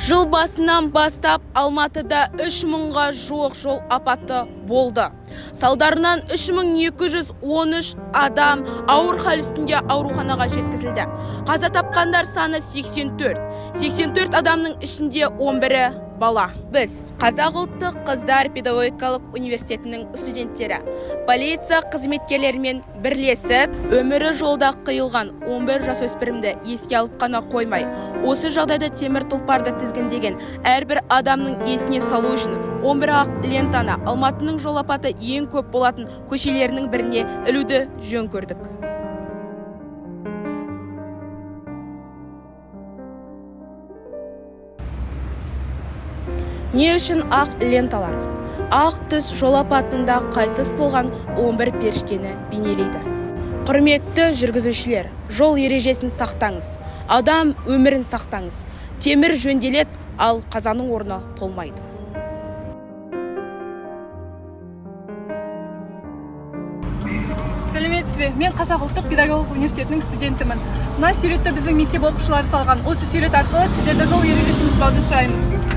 Жыл басынан бастап Алматыда 3000-ға жуық жол апаты болды. Салдарынан 3213 адам ауыр хал үстінде ауруханаға жеткізілді. Қаза тапқандар саны 84. 84 адамның ішінде 11-і бала. Біз, Қазақ ұлттық қыздар педагогикалық университетінің студенттері, полиция қызметкерлерімен бірлесіп, өмірі жолда қиылған 11 жасөспірімді еске алып қана қоймай, осы жағдайда темір тұлпарды тізгіндеген әрбір адамның есіне салу үшін 11 ақ лентаны Алматының жол апаты ең көп болатын көшелерінің біріне ілуді жөн көрдік. Не үшін ақ ленталар? Ақ түс жол апатында қайтыс болған 11 періштені бейнелейді. Құрметті жүргізушілер, жол ережесін сақтаңыз, адам өмірін сақтаңыз. Темір жөнделеді, ал қазаның орны толмайды. Сәлеметсіз бе? Мен Қазақ ұлттық педагогикалық университетінің студентімін. Мына суретті біздің мектеп оқушылары салған. Осы сурет арқылы сіздерді жол ережесін бұзбауды сұраймыз.